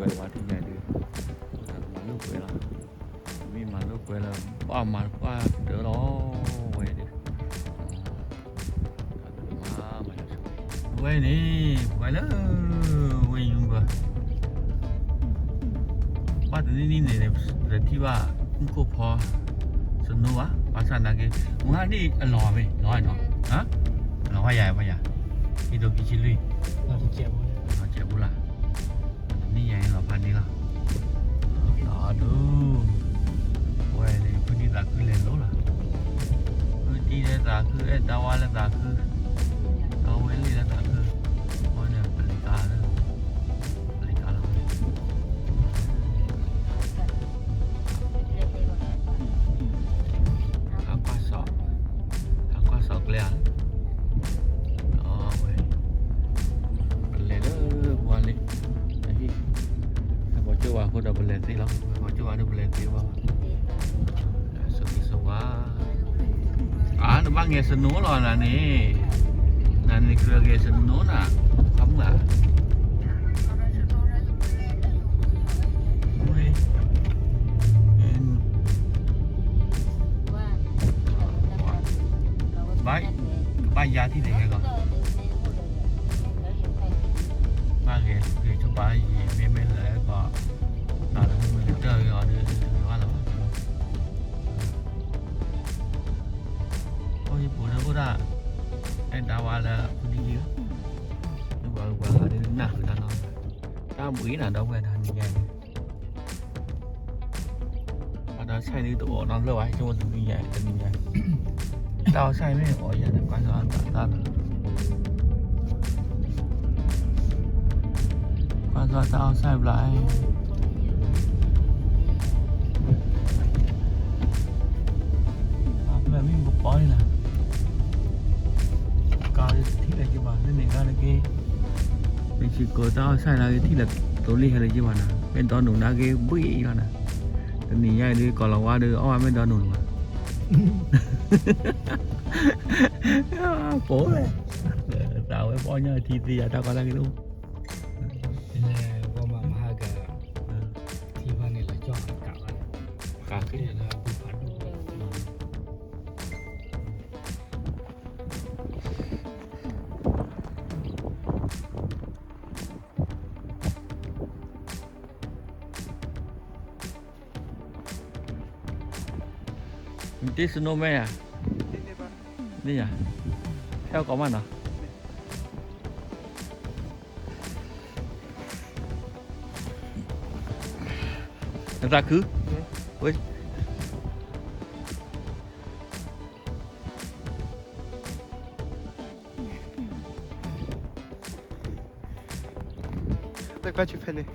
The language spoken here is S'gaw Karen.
ဝဲဝါထံညါဒုး, မၤလိာ်ကွဲလီၤ, မ့ၢ်မၤလိာ်ကွဲလၢ ဘၣ်မၤတပှၢ်တၢၢ်လီၤ, ဝဲဒုး, ဝဲန့ၣ် ပှၤလၢ ဝ့ၢ်ယူဘၢ ဘၣ်တနံၣ်နံၣ်န့ၣ် ပထံၣ်ဘၣ် မူခိၣ်ဖီ snow ဘၣ်, ဘၣ်ဆၣ်နာ်က့ မုၢ်ဟါနံၣ်အလီၤမ့ၢ် လီၤနီၤ, လီၤဝဲယၤ ဝဲယၤ, ခံထိခံဆံလွံၢ်, လီၤစဲးပူလၢ်, တနံၣ်ညါအံၤလီၤဖးန့ၣ်လီၤ, လီၤဒိၣ်, ဝဲန့ၣ် ဖုတံၢ်သးခုလဲၤလိၤလီၤ, ဖုတံၢ်လၢသးခု အဲၣ်တၢ်ဝါလၢသးခု, ဒီးဝဲလ့ၣ်လၢသးခု, အဃိန့ၣ် ပလံၤကါလၢ ပလံၤကါလီၤ, အကွၢ်စီၤ, အကွၢ်စီၤကျဲဧါ, အဝဲ, ပလဲၤလၢပှၤလ့, ဟဲပိာ်ကၠိဝဲအဃိဒီးပလဲၤသ့လီၤ, ဟဲပိာ်ကၠိဝဲဒီးပလဲၤသ့ဘၣ်, ဆိးက့ဆိးဝါ အါ နဘၣ်ဂဲၤ snow လီၤနၤန့ၣ်, နၤန့ၣ်ကြၢးဂဲၤ snow နၤ, ခီမုၢ်ဧါ, ဘၣ်, ကဘၣ်ယါထံၣ်န့ၣ်ဟဲလီၤ, ဘၣ်ဂဲၤ ဂဲၤဆိပာ်ယံာ် မ့မ့ၢ်လၢကီး, တၢ်လၢမ့ၢ်လၢတၢ်ဂ့ၤအီၤဒီး တဂ့ၤဘၣ်လီၤ, အိၣ်ယပူၤဒီးအိၣ်ဒၣ်, အဲၣ်ဒၣ်ဝါလၢဖုဒံဒံ, ပှၤပှၤဂၤဒီးနၢ်ဃုာ်တၢ်နီၤ, တၢ်ဘှံးနၤဒီပုၢ်ဝဲၢ်တနံၤညါအံၤ, အတၢ်ဆဲးန့ၣ် တအိၣ်နီတဘျီဘၣ် ဆိကမိၣ်တနံၤညါအံၤ တနံၤညါအံၤ, တၢ်အီၣ်ဆဲးမ့ၢ်အိၣ်ယၤန့ၣ် ကွၢ်စီၤတၢ်တၢ်လီၤ, ကွၢ်စီၤတၢ်အီၣ်ဆဲးဘျီအံၤ အဖျၢၣ်မ့ၢ်ကပီၤန့ၣ်လီၤ, ကထံၣ်လၢကဘၣ် မ့မ့ၢ်ဂၤတက့ၢ်, မ့ၢ်စ့ၢ်ကီးတၢ်အီၣ်ဆၣ်နာ်က့ ထံၣ်လၢသိလ့ၣ်ဟဲလၢကဘၣ်နၤ မ့ၢ်ဒီနူၤနာ်က့ ဘှံးလီၤနၤ, တနံၤညါအံၤဒုး ကီၤလၤဝါဒီး အီၣ်ဝဲမ့ၢ်ဒီနူၤလီၤဘၣ်, ပိာ်ဝဲ, သးဝဲပအီၣ်ညီထံသ့ယၤ တၢ်ကီတၢ်ခဲတအိၣ်, မဟါက ထံဘၣ်န့ၣ်လီၤကၠီၣ်ကးဘၣ်, ကးက့ၤ နတ့ snow မ့ၢ်ဧါ, န့ၣ်ဧါ, ဟဲကီးမးနီၤ, နသးခု, ဝဲ တၢ်ကွၢ်ဆူဖဲန့ၣ်